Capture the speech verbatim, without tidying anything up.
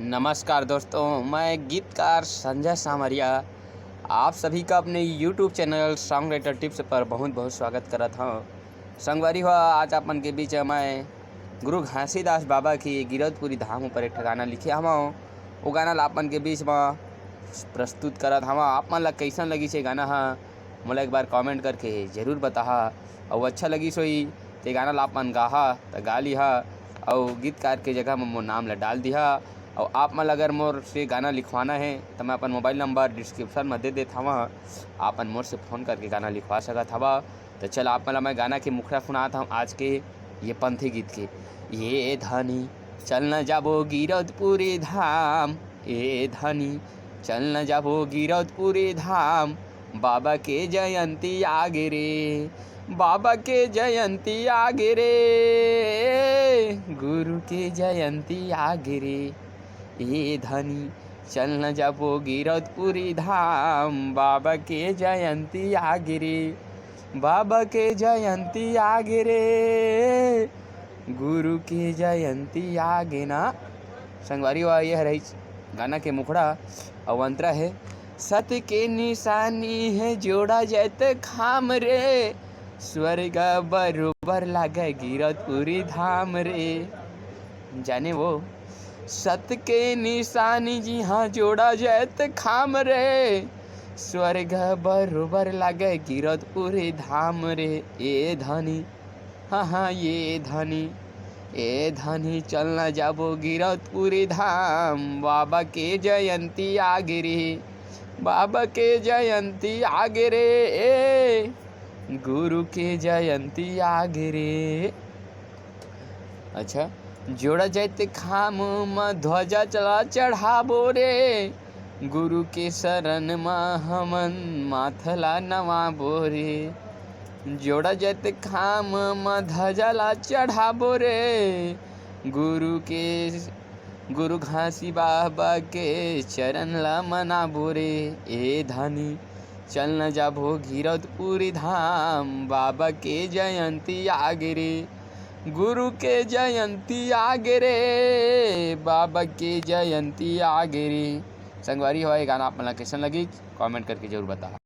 नमस्कार दोस्तों, मैं गीतकार संजय सांवरिया आप सभी का अपने YouTube channel song writer tips पर बहुत बहुत स्वागत करत हूँ। संगवारी हो, आज अपन के बीच मैं गुरु घासीदास बाबा की गिरौदपुरी धाम ऊपर एक ठो गाना लिखे हवं। वो गाना ला अपन के बीच में प्रस्तुत करत हवं। आप मन ला कैसन लगिस ये गाना ह, मोला एक बार कमेंट करके जरूर बताहा। अउ अच्छा लगिस होही ते गाना ला अपन गाहा त गा लिहा, अउ गीतकार के जगह म मोर नाम ला डाल दिहा। अउ आप मन ला अगर मोर से गाना लिखवाना हे त मैं अपन मोबाइल नंबर डिस्क्रिप्शन म दे देत हवं, आप मन मोर से फ़ोन करके गाना लिखवा सकत हवा। त चल आप मन ला मैं गाना के मुखड़ा सुनात हवं आज के ये पंथी गीत के। ये धनी चल न जाबो गिरौदपुरी धाम, ए धनी चल न जाबो गिरौदपुरी धाम, बाबा के जयंती आगे रे, बाबा के जयंती आगे रे, गुरु के जयंती आगे रे। ए धनी चल न जाबो गिरौदपुरी धाम, बाबा के जयंती आगे रे, बाबा के जयंती आगे रे, गुरु के जयंती आगे ना। संगवारी हो, ये हर गाना के मुखड़ा अउ अंतरा हे। सत के निशानी हे जोड़ा जैत खाम रे, स्वर्ग बरोबर लागे गिरौदपुरी धाम रे। जाने वो सत के निशानी जिहाँ जोड़ा जैत खाम रे, स्वर्ग बरोबर लागे गिरौदपुरी धाम रे। ए धनी, हाँ हाँ ये धनी, ए धनी चल न जाबो गिरौदपुरी धाम, बाबा के जयंती आगे रे, बाबा के जयंती आगे रे, ए गुरु के जयंती आगे रे। अच्छा, जोड़ा जैत खाम म ध्वजा चला चढ़ाबो रे, गुरु के शरण म हमन माथ ला नवाबो रे। जोड़ा जैत खाम म ध्वजा ला चढ़ाबो रे, गुरु के, गुरु घासी बाबा के चरण ला मनाबो रे। ए धनी चल न जाबो गिरौदपुरी धाम, बाबा के जयंती आगे रे, गुरु के जयंती आगे रे, बाबा के जयंती आगे रे। संगवारी हो, ये गाना आप मन ला कैसन लगिस, कमेंट करके जरूर बताहा।